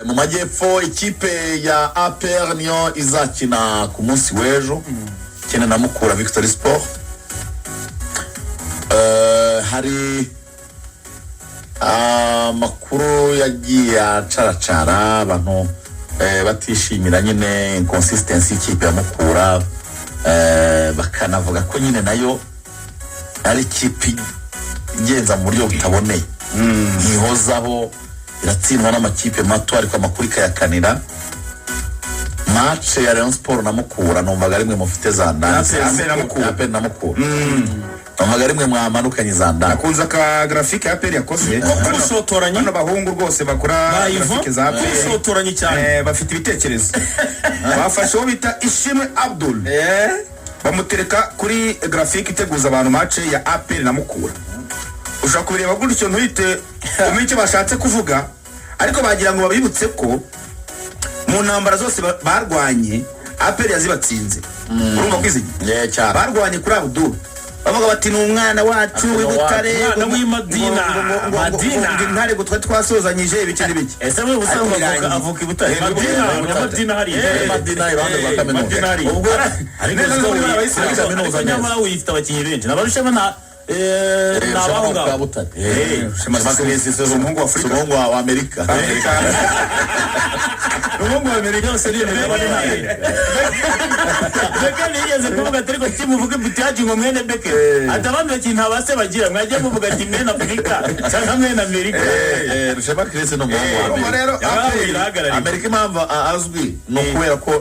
Mu majyepfo, ikipe ya APR niyo izakina ku munsi w'ejo, ikina na Mukura Victory Sport. Hari amakuru yagiye acaracara, abantu batishimira nyine inconsistency y'ikipe ya Mukura, bakanavuga ko nyine nayo ari ikipe igenza mu buryo butaboneye, ntihozaho, iratsindwa n'amakipe mato, ariko amakuru ikayakanira. Match ya Rayon Sport na Mukura, numvaga rimwe mufite za ndani. APR na Mukura. APR na Mukura, numvaga rimwe mwamanukanye za ndani. Nakunze aka graphique ya APR yakoze. Ubushotoranyi. Bano bahungu rwose bakora Ba Ivan, graphique za APR. ubushotoranyi cyane. Bafite ibitekerezo. Bafashe uwo bita Ishimwe Abdul, bamutereka kuri graphique iteguza abantu match ya APR na Mukura. Ushobora kubireba gutyo ntuhite umenye icyo bashatse kuvuga, ariko bagira ngo babibutse ko mu ntambara zose barwanye, APR yazibatsinze. Urumva kwizigira? Yeah, cyane. Barwanye kuri Abdul, bavuga bati: "Ni umwana wacu Ati, w'i Butare." Umwana w'i Madina. Madina Madina. Ngo intare, ngo twari twasozanyije ibiki n'ibiki. Ese muri Ariko busanzwe avuka birangiye. avuka i Butare? Madina. Butare. Madina hariya. Madina iruhande rwa kaminuza. Madina hariya. Ubwo Ariko Neza uziko muri abayisilamu. ariko Kaminuza neza. Nyamara uyifite abakinnyi benshi nabarushema na ni abaho Shema ngaho. Butare. Shema Shema Chris si umuhungu wa Afurika. Si umuhungu wa Amerika. Amerika. Ni umuhungu wa Amerika. Byose ni imigabane ntayo. Beke yigeze kuvuga ati: "Ariko timuvuge butiyaji ngo mwene Beke," ati: "Abandi bakinnyi nta base bagira, mwagiye muvuga ati mwene Afurika cyangwa mwene Amerika." Rushema Chris ni umuhungu wa Urumva Amerika. rero Yabaye APR irahagarariye. Amerika, impamvu azwi ni ukubera ko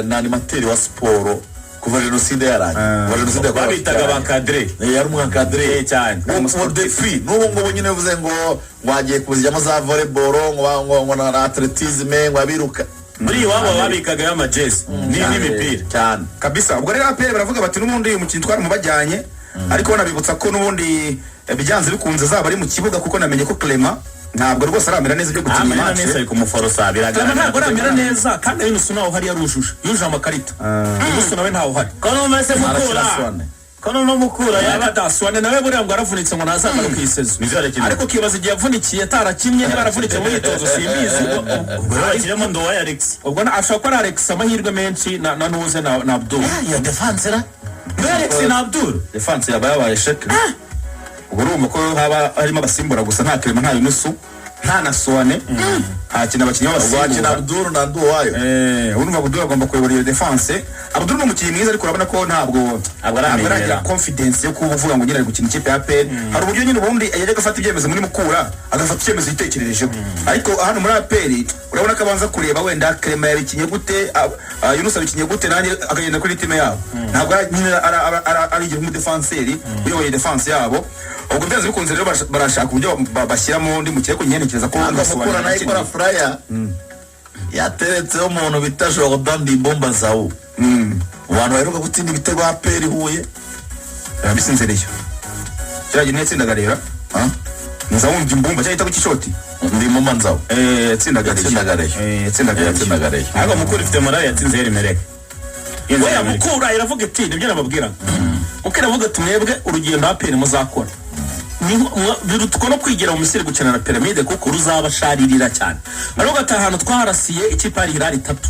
ni animateur wa siporo kuva jenoside yarangiye, kuva jenoside yakorewe Babitaga ba cadre. Yari umwakadire. Cyane. Uwo defi n'ubu ngubu nyine bivuze ngo wagiye kuzijyamo za volleyball, ngo na athlétisme, ngo abiruka. Muri iwabo babikagayo amajezi n'imipira. Cyane. Kabisa. Ubwo rero APR baravuga bati: "N'ubundi uyu mukinnyi twaramubajyanye," ariko banabibutsa ko n'ubundi byanze bikunze azaba ari mu kibuga, kuko namenye ko Clement ntabwo rwose aramera neza ibyo gukina Amena match. neza, ari kumuforosa. Clement Biragaragara. ntabwo aramera neza, kandi Yunusu ntawe uhari, yarujuje, yujuje amakarita. Yunusu nawe ntawe uhari. Ko numva se Mukura Arakina Swane. ko numva Mukura yaba Yaba Daswane nawe buriya ngo aravunitse, ngo ntazagaruka iyi saison. Nivyo arakina. Ariko ukibaza igihe yavunikiye atarakinnye, niba aravunikiye mu myitozo simbizi. Ubwo rero bakiremo Ndowaye Alex. Ubwo ashobora kuba ari Alex, amahirwe menshi na Nuze na Abdul. Iyo défense ra, Ndowaye Alex na Abdul. Défense yaba yabaye sheke. Ubwo urumva ko haba harimo abasimbura gusa, nta Clement, nta Yunusu, nta na Soane, nta kintu abakinnyi ubwo wakina b'abasimbura. Abdul na Nduwayo. Urumva Abdul agomba kuyobora iyo défense. Abdul ni umukinnyi mwiza, ariko urabona ko ntabwo Ntabwo aramenyera. aragira confidence yo kuba uvuga ngo nyine ari gukina ikipe ya APR. Hari uburyo nyine ubundi yajyaga afata ibyemezo muri Mukura, agafata icyemezo yitekererejeho, ariko hano muri APR urabona ko abanza kureba wenda Clement yabikinye gute, Yunus abikinye gute, nanjye akagenda kuri rythme yabo. Ntabwo nyine arigira nk'umudefanseri uyoboye défense yabo. Ubwo byanze bikunze rero barashaka uburyo bashyiramo undi mukire, ariko nkenekereza ko Ntabwo Mukura nayo ikora flyer, yateretseho umuntu bita Jordan Ndimbumba Zawu, mu bantu baheruka gutsinda ibitego APR Huye. Bisinziriye kiriya gihe ntiyatsindaga rero. Ah? Nzawumva imbumba cyangwa igitego cy'ishoti. Ndimbumba Nzawu. Yatsindaga Rayon. Yatsindaga Rayon. Yatsindaga Rayon. Yatsindaga Rayon. Ariko Mukura ifite morale, yatsinze Erimereke. Oya, Mukura iravuga iti, nibyo nababwiraga, Mukura iravuga ati: "Mwebwe urugendo APR muzakora birutwa no kwigira mu Misiri gukina na Pyramide, kuko ruzabasharirira cyane." Aravuga ati: "Ahantu twaharasiye ikipe ya Hilal itatu,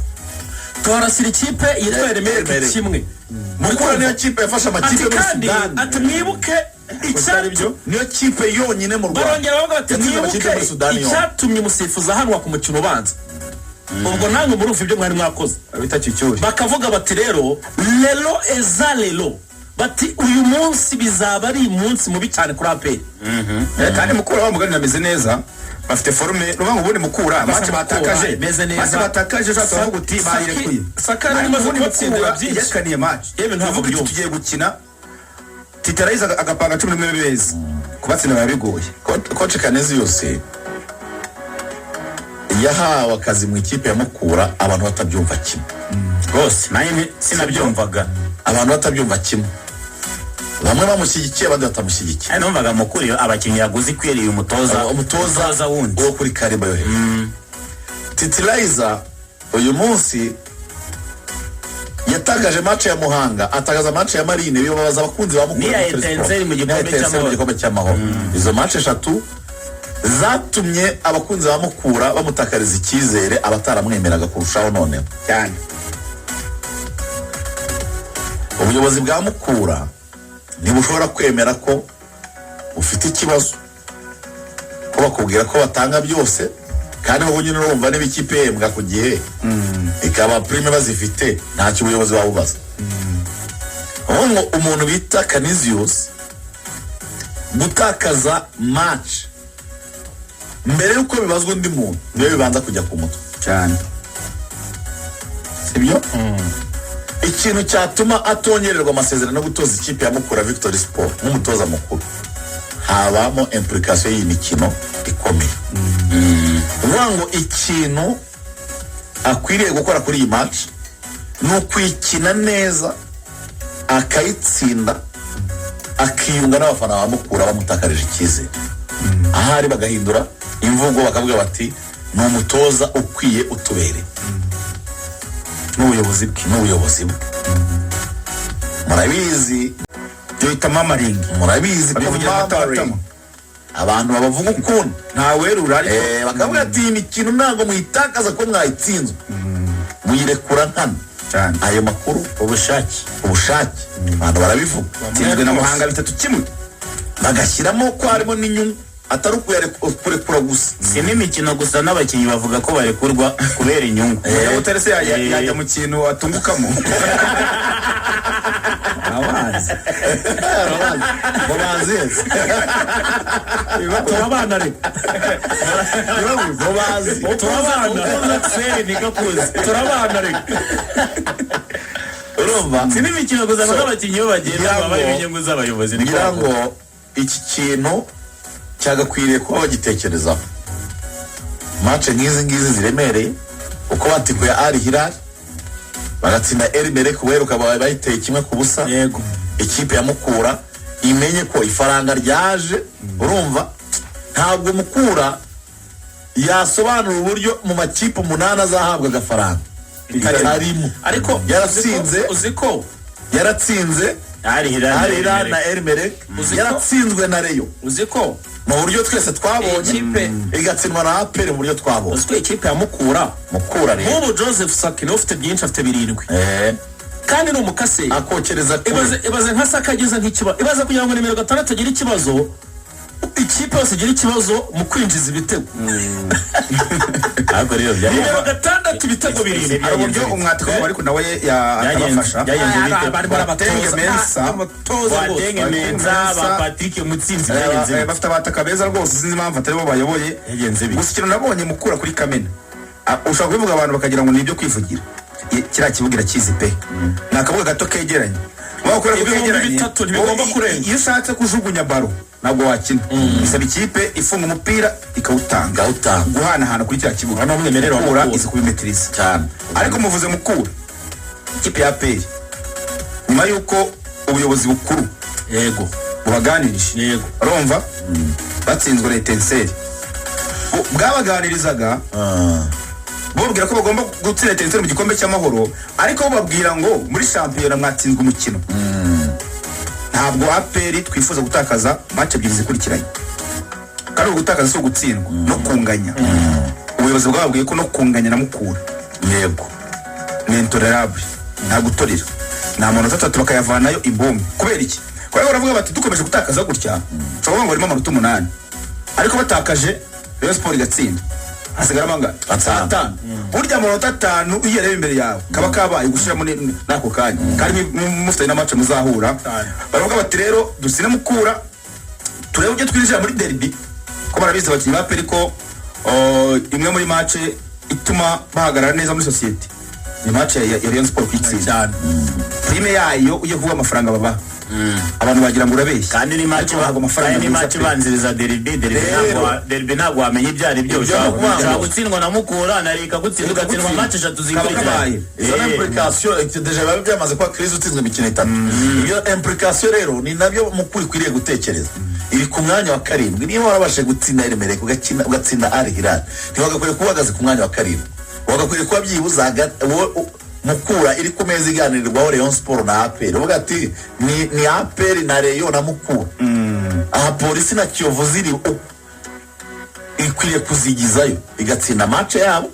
tuharasira ikipe yitwa Eremereke Eremereke. kimwe." Mukura niyo kipe yafashe Ati amakipe muri kandi Sudani. ati: "Mwibuke icyatu." Niyo kipe yonyine mu Rwanda Barongera bavuga bati: yatsinze amakipe "Mwibuke muri Sudani yombi. icyatumye umusifuzi ahanwa ku mukino ubanza. Ubwo namwe murumva ibyo mwari mwakoze." Bita Cyucyuri. Bakavuga bati rero lelo eza lelo, bati: "Uyu munsi bizaba ari umunsi mubi cyane kuri APR." Kandi Mukura wa mugani ameze neza, bafite forme. Nuvuga ngo ubundi Mukura match Mukura batakaje, imeze neza. match batakaje ushatse bavuga uti bayirekuye. Saka Ariko imaze ubundi kubatsindira Mukura byinshi. yakaniye match. Yewe ntabwo Uvuga iti byumva. tugiye gukina, Titarayiza agapanga 11 beza, kubatsinda biba bigoye. Coach Canisius yahawe akazi mu ikipe ya Mukura abantu batabyumva kimwe. Rwose nanjye sinabyumvaga. Abantu batabyumva kimwe, bamwe bamushyigikiye, abandi batamushyigikiye. Ari numvaga Mukura iyo abakinnyi yaguze ikwiriye umutoza. Umutoza umutoza wundi. Uwo kuri calibre yo hejuru. Titirayiza uyu munsi yatakaje match ya Muhanga, atakaza match ya Marine, bibabaza abakunzi ba Mukura. N'iya Victory Sport. Etincelle mu gikombe N'iya Etincelle mu cy'Amahoro. gikombe cy'Amahoro. Izo match eshatu Zatumye abakunzi ba Mukura bamutakariza icyizere, abataramwemeraga kurushaho noneho. Cyane. Ubuyobozi bwa Mukura ntibushobora kwemera ko ufite ikibazo, ko bakubwira ko batanga byose, kandi wowe nyine urumva niba ikipe ihembwa ku gihe, ikaba prime bazifite, ntacyo ubuyobozi babubaza. Ubu ngo umuntu bita Canisius, gutakaza match mbere y'uko bibazwa undi muntu, niyo bibanza kujya ku mutwe. Cyane. Sibyo? Ikintu cyatuma atongererwa amasezerano yo gutoza ikipe ya Mukura Victory Sport nk'umutoza mukuru, habamo implication y'iyi mikino ikomeye. Uvuga ngo ikintu akwiriye gukora kuri iyi match ni ukuyikina neza, akayitsinda, akiyunga n'abafana ba Mukura bamutakarije icyizere, ahari bagahindura imvugo, bakavuga bati: "Ni umutoza ukwiye, utubereye." N'ubuyobozi bwe. N'ubuyobozi bwe, murabizi. Byo bita murmuring. Murabizi ko Bakavugira murmuring, amatamatama. abantu babavuga ukundi. Ntawerura ariko. Bakavuga ati: "Iyi mikino ntabwo muyitakaza ko mwayitsinzwe, muyirekura nkana." Cyane. Ayo makuru. Ubushake. Ubushake, abantu barabivuga. Tsinzwe na Muhanga 3-1. Bagashyiramo ko harimo n'inyungu, atari ukurekura gusa. Si n'imikino gusa, n'abakinnyi bavuga ko barekurwa kubera inyungu. Butare se yajya mu kintu atungukamo? Abazi. Ngo bazi. Turabana reka. Ngo bazi. Turabana. Ukuze Axel niko kuzi. Turabana reka. Urumva? Si n'imikino gusa, ngo n'abakinnyi iyo bagenda ngira baba ari inyungu z'abayobozi, niko ngira bavuga. ngo iki kintu cyagakwiriye kuba bagitekerezaho. Match nk'izi ngizi ziremereye, uko batikuye Al Hilal, bagatsinda El Merreikh uheruka, bayiteye 1-0. Ikipe ya Mukura imenye ko ifaranga ryaje. Urumva, ntabwo Mukura yasobanura uburyo mu makipe 8 azahabwa agafaranga itarimo. Ariko yaratsinze. Uzi ko Yaratsinze. Al Hilal. Al Hilal na El Merreikh. Yaratsinzwe na Rayon Uzi ko mu buryo twese twabonye, Ikipe- igatsindwa na APR mu buryo twabonye. Uzi ko ikipe ya Mukura, Mukura rero, nk'ubu Joseph Saki niwe ufite byinshi, afite 7, kandi ni umukase. Akokereza kure. Ibaze nka Saka agize nk'ikibazo, ibaze kugira ngo nimero 6 agire ikibazo, ikipe yose igira ikibazo mu kwinjiza ibitego. Ariko rero Nimero 6, ibitego 7. Hari uburyo umwataka wabo ariko nawe atabafasha. Byagenze bite? Barimo Batenge arabatoza. Mensa. Abatoza rwose. Watenge Mensa, ba Patrick Mutsinzi, byagenze bite? Bafite abataka beza rwose, sinzi impamvu atari bo bayoboye. Byagenze bite? Gusa ikintu nabonye Mukura kuri Kamena, ushobora kubivuga abantu bakagira ngo ni ibyo kwivugira. Kiriya kibuga irakizi pe, ni akabuga gato kegeranye. Waba kubera ko Ibihumbi kegeranye, bitatu ntibigomba wowe kurenga. iyo ushatse kujugunya baro ntabwo wakina, bisaba ikipe ifunga umupira ikawutanga. Ikawutanga. Guhanahana kuri kiriya kibuga, Ni umwimerere wa Mukura Mukura. izi kubimetiriza. Cyane. Ariko muvuze Mukura, ikipe ya APR, nyuma y'uko ubuyobozi bukuru bubaganirije, urumva batsinzwe na Etincelles, bwabaganirizaga bubabwira ko bagomba gutsinda Etincelles mu gikombe cy'Amahoro, ariko bubabwira ngo muri shampiyona mwatsinzwe umukino, ntabwo APR twifuza gutakaza match ebyiri zikurikiranye. Kandi ubu gutakaza si ugutsindwa, no kunganya. Ubuyobozi bwababwiye ko no kunganya na Mukura ni intolérable, nta gutorera, ni amanota 3 bakayavanayo imbumbe. Kubera iki? Kubera ko baravuga bati: "Dukomeje gutakaza gutya, ushobora kuvuga ngo harimo amanota 8, ariko batakaje, Rayon Sport igatsinda, hasigaramo angahe?" 5. 5. Burya amanota 5 iyo uyareba imbere yawe kaba kabaye gushyiramo n'ako kanya, kandi mufitanye na match muzahura. Baravuga bati: "Rero dusine Mukura, turebe uburyo twinjira muri derby," ko barabizi abakinnyi ba APR ko imwe muri match ituma bahagarara neza muri sosiyete ni match ya Rayon Sport, kuyitsinda. Cyane. Prime yayo, ugiye kuvuga amafaranga babaha, abantu bagira ngo urabeshya. Kandi ni match Ariko bahabwa amafaranga kandi ni meza match pe. ibanziriza derby. Derby Rero. derby ntabwo wamenya ibyo ari byo. Ibyo ni ukuvuga ngo- Ushobora gutsindwa na Mukura na reka gutsindwa, ugatsindwa match eshatu Kaba zikurikiranye. kabaye. Izo ni implication déjà, biba byamaze kuba crise utsinzwe imikino itatu. Iyo implication rero ni nabyo Mukuru ikwiriye gutekereza. Iri ku mwanya wa 7. Niba warabashije gutsinda El Merreikh, ugakina ugatsinda Al Hilal, ntiwagakwiriye kuba uhagaze ku mwanya wa 7, wagakwiriye kuba byibuze Mukura iri ku meza iganirirwaho Rayon Sport na APR. Uvuga ati ni APR na Rayon na Mukura, aha Polisi na Kiyovu ziri. Ikwiriye kuzigizayo, igatsinda match yabo,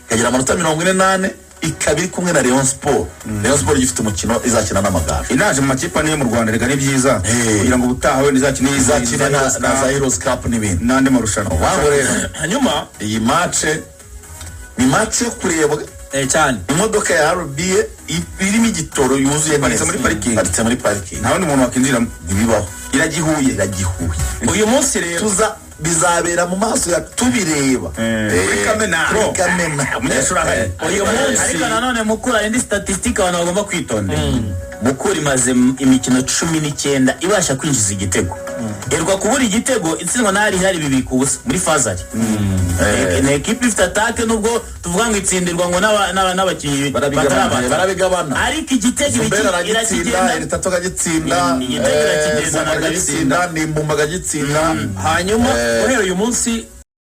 ikagira amanota 44, ikaba iri kumwe na Rayon Sport. Rayon Sport ifite umukino izakina n'Amagaju. Inaje mu makipe ane yo mu Rwanda reka ni byiza, kugira ngo ubutaha wenda izakine izakine na za Heroes Cup n'ibindi n'andi marushanwa. Wabo rero, Hanyuma iyi match ni match yo kurebwa. Cyane. Imodoka ya RBA irimo igitoro yuzuye Iparitse neza. muri parking. Iparitse muri parking. Nta wundi muntu wakinjiramo. Ntibibaho. Iragihuye. Iragihuye. Uyu munsi rero Tuza bizabera mu maso ya tubireba. Kuri Kamena. Kuri Kamena. Umunyeshuri ahari. Uyu munsi Ariko nanone Mukura, indi statistique abantu bagomba kwitondera: Mukura imaze imikino 19 ibasha kwinjiza igitego. Iheruka kubura igitego itsindwa na Al Hilal 2-0 muri phase aller. Ni ekipe ifite attaque, nubwo tuvuga ngo itsindirwa ngo n'abakinnyi Barabigabana. batarabata. Barabigabana. Ariko igitego Zumbera aragitsinda. irakigenda. Elitato akagitsinda. Igitego irakigenda Mbumba na akagitsinda, ni Mbumba akagitsinda. Hanyuma guhera uyu munsi